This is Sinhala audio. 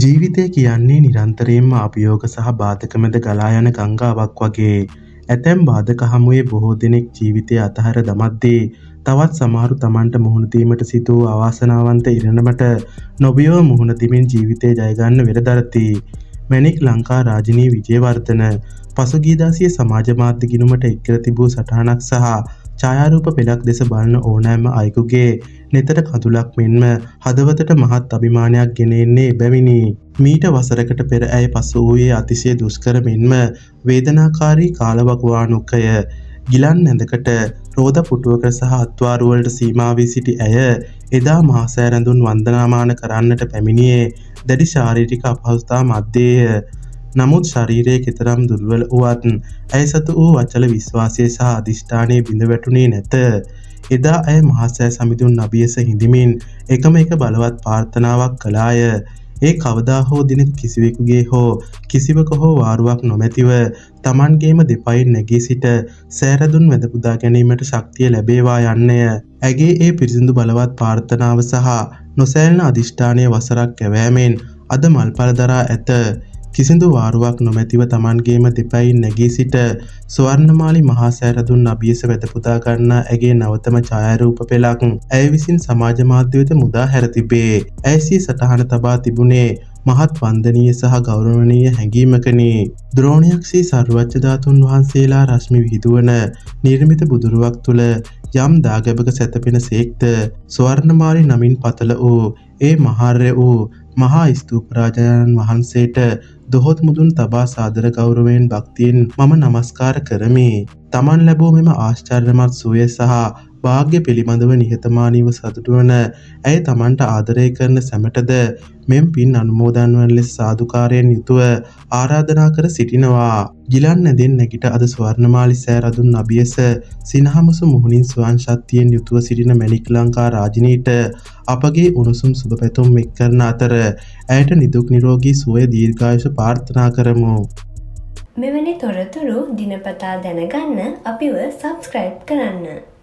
ජීවිතය කියන්නේ නිරන්තරයෙන්ම අභියෝග සහ බාධක මැද ගලා යන ගංගාවක් වගේ. ඇතැම් බාධක හමුවේ බොහෝ දෙනෙක් ජීවිතය අතහැර දමද්දී, තවත් සමහරු තමන්ට මුහුණ දීමට සිදු වූ අවාසනාවන්ත ඉරණමට නොබියව මුහුණ දෙමින් ජීවිතය ජයගන්න වෙරදරති. මැණික් ලංකා රාජිනී විජේවර්ධන පසුගියදා සිය සමාජ මාධ්‍ය ගිණුමට එක් කර තිබූ සටහනක් සහ ඡායාරූප පෙළක් දෙස බලන ඕනෑම අයෙකුගේ නෙතට කඳුලක් මෙන්ම හදවතට මහත් අභිමානයක් ගෙන එන්නේ එබැවිනි. මීට වසරකට පෙර ඇය පසු වූයේ අතිශය දුෂ්කර මෙන්ම වේදනාකාරී කාලවකවානුවකය. ගිලන් ඇඳකට, රෝද පුටුවකට සහ අත්වාරුවලට සීමා වී සිටි ඇය එදා මහසෑ රැඳුන් වන්දනාමාන කරන්නට පැමිණියේ දැඩි ශාරීරික අපහසුතා මධ්‍යයේය. නමුත් ශරීරය කෙතරම් දුර්වල වුවත් ඇය සතු වූ අචල විශ්වාසය සහ අධිෂ්ඨානය බිඳ වැටුණේ නැත. එදා ඇය මහසෑ සමිඳුන් අභියස හිඳිමින් එකම එක බලවත් ප්‍රාර්ථනාවක් කළාය. ඒ කවදා හෝ දිනක කිසිවෙකුගේ හෝ කිසිවක හෝ වාරුවක් නොමැතිව තමන්ගේම දෙපයින් නැගී සිට සෑරදුන් වැඳ පුදා ගැනීමට ශක්තිය ලැබේවා යන්නය. ඇගේ ඒ පිරිසිදු බලවත් ප්‍රාර්ථනාව සහ නොසැලෙන අධිෂ්ඨානය වසරක් ගෙවෑමෙන් අද මල්ඵල දරා ඇත. කිසිදු වාරුවක් නොමැතිව තමන්ගේම දෙපයින් නැගී සිට ස්වර්ණමාලි මහා සෑරදුන් අභියස වැඳ පුදා ගන්නා ඇගේ නවතම ඡායාරූප පෙළක් ඇය විසින් සමාජ මාධ්‍ය වෙත මුදා හැර තිබේ. ඇය සිය සටහන තබා තිබුණේ මහත් වන්දනීය සහ ගෞරවනීය හැඟීමකනි. ද්‍රෝණයක් ශ්‍රී සර්වඥ ධාතුන් වහන්සේලා රශ්මි විහිදුවන නිර්මිත බුදුරුවක් තුළ යම් දාගැබක සැතපෙන සේක්ද, ස්වර්ණමාලි නමින් පතල වූ ඒ මහාර්ය වූ මහා ස්තූපරාජානන් වහන්සේට දොහොත් මුදුන් තබා සාදර ගෞරවයෙන් භක්තියෙන් මම නමස්කාර කරමි. තමන් ලැබූ මෙම ආශ්චර්යමත් සුවය සහ භාග්‍ය පිළිබඳව නිහතමානීව සතුටු වන ඇය තමන්ට ආදරය කරන සැමටද මෙම පින් අනුමෝදන් වන ලෙස සාදුකාරයෙන් යුතුව ආරාධනා කර සිටිනවා. ගිලන් ඇඳෙන් නැගිට අද ස්වර්ණමාලි සෑ රදුන් අභියස සිනහමුසු මුහුණින් ස්වයං ශක්තියෙන් යුතුව සිටින මැණික් ලංකා රාජිනීට අපගේ උණුසුම් සුබ පැතුම් එක් කරන අතර, ඇයට නිදුක් නිරෝගී සුවය දීර්ඝායුෂ ප්‍රාර්ථනා කරමු. මෙවැනි තොරතුරු දිනපතා දැනගන්න අපිව සබ්ස්ක්‍රයිබ් කරන්න.